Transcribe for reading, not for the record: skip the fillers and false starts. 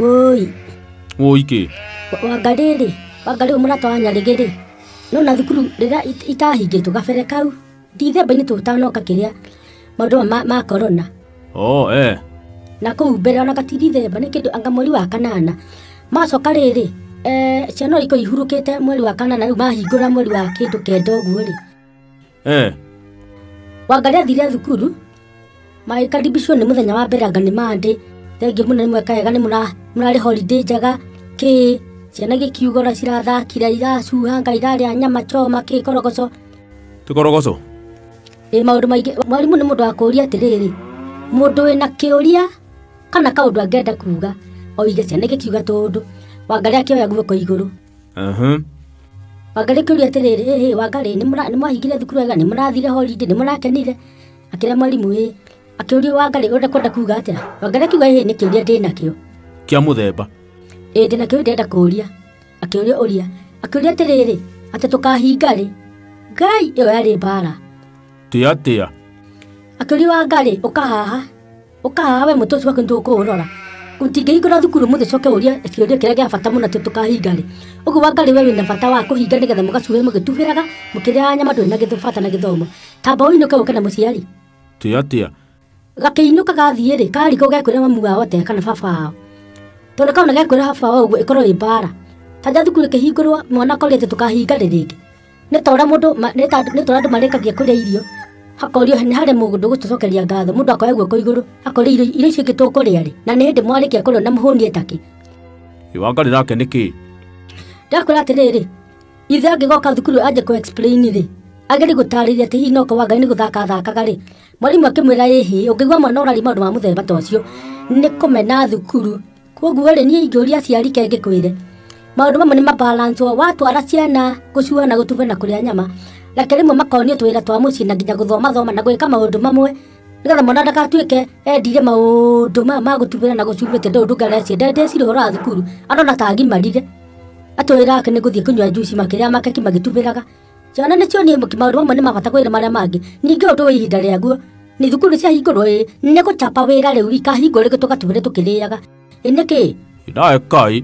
Oi. Oi kĩ? Wangarĩ rĩ, Wangarĩ mũrata wa Nyarĩgĩ rĩ. No na thukuru rĩrĩa itahingĩtwo gabere kau Dithemba-inĩ tũtanoka kĩrĩa maũndũ ma corona. Oh, eh. Na kũu mbere ona gati Dithemba nĩ kĩndũ anga mweri wa kanana. Macoka rĩrĩ, ciana ikorwo ihurũkĩte mweri wa kanana rĩu mahingũra mweri wa kĩndũ kenda ũguo rĩ. Eh. Wangarĩ athire thukuru magĩkaribishwo nĩ mũthenya wa mbere anga nĩ Monday. Thengiũ mũno nĩ mweka wega nĩ mũrarĩ holiday njega kĩ ciana gĩkiuga cirathakire iracuhanga irarĩa nyama choma kĩ korogoco. Ti korogoco? Ĩ maũndũ maingĩ. Mwarimũ nĩ mũndũ wa kũũria atĩrĩrĩ, mũndũ wĩna kĩũria kana kaũndũ angĩenda kuga oige ciana gĩkiuga tondũ Wangarĩ akĩoya guoko igũrũ. Wangarĩ akĩũria atĩrĩrĩ, ĩhĩ Wangarĩ nĩ mwahingire thukuru wega, nĩ mũrathire holiday, nĩ mũrakenire? Akĩra mwarimũ ĩ. Akĩũrio Wangarĩ ũrenda kwenda kuga atĩa? Wangarĩ akiuga ĩhĩ nĩ kĩũria ndĩnakĩo. Kĩa mũthemba? Ĩ ndĩna kĩũria ndĩrenda kũũria. Akĩũria ũria. Akĩũria atĩrĩrĩ, atĩ tũkahinga rĩ? Ngai ĩyo yarĩ mbara. Ti atĩa? Akĩũria Wangarĩ ũka haha. Ũka haha we mũtũ ũcio waku nĩtũkũũrora. Tũtingĩhingũra thukuru mũthĩ ũcoke ũrie kĩũria kĩrĩa gĩa bata mũno atĩ tũkahinga rĩ. Ũguo Wangarĩ we wĩna bata wa kũhinga nĩgetha mũgacuhe mũgĩtubĩraga mũkĩrĩaga nyama ndũrĩ na bata na gĩthomo. Tamba ũinũke ũke na mũciari. Ti atĩa? Gakĩinũka gathiĩ rĩ, karigwo gekwĩra mamu wao atĩa kana baba wao. Tondũ kaona gekwĩra baba wao ũguo ĩkorwo ĩ mbara. Ta rĩrĩa thukuru ĩkĩhingũrwo mwana akoria atĩ tũkahinga rĩ rĩngĩ. Nĩ ta ũrĩa mũndũ nĩ ta ũrĩa andũ marĩkagia kũrĩa irio. Hakorio nĩ harĩ mũndũ ũgũtũcokeria ngatho, mũndũ akoya guoko igũrũ, akoria irio icio ingĩ tũkũrĩa rĩ, na nĩ hĩndĩ mwarĩkia kũrĩa na mũhũnie takĩ. Ĩ Wangarĩ nake nĩ kĩ? Ndakwĩra atĩrĩrĩ, ithe angĩgoka thukuru anjie kũ explain rĩ, agerie gũtarĩria atĩ hihi no korwo Wangarĩ nĩ gũthaka athakaga rĩ, mwarimũ akĩmwĩra ĩhĩ, ũngĩigua mwana ũraria maũndũ ma mũthemba ta ũcio, nĩ kũmena thukuru. Koguo rĩ, niĩ ingĩũria aciari ke ngĩkwĩre, maũndũ mamwe nĩ mabalance, watwara ciana gũcua na gũtuba na kũrĩa nyama, reke rĩmwe makonio twĩra twa mũciĩ na nginya gũthoma thoma na gwĩka maũndũ mamwe nĩgetha mwana ndagatuĩke endire maũndũ maya ma gũtubĩra na gũcumbĩte ndũ ũndũ ũngĩ ndeciria ũhoro wa thukuru arona ta agimarire atwĩra ake nĩ gũthiĩ kũnyua juici makĩrĩa makeki magĩtubĩraga. Ciana nĩ cionie maũndũ mamwe nĩ ma bata kwĩra marĩa mangĩ. Ningĩ ũndũ wĩ ihinda rĩaguo nĩ thukuru ciahingũrwo ĩ nĩ gũchapa wĩra rĩu ikahingũrwo rĩngĩ tũgatubĩre tũkĩrĩaga. Ĩ nĩkĩ? Nawe kai.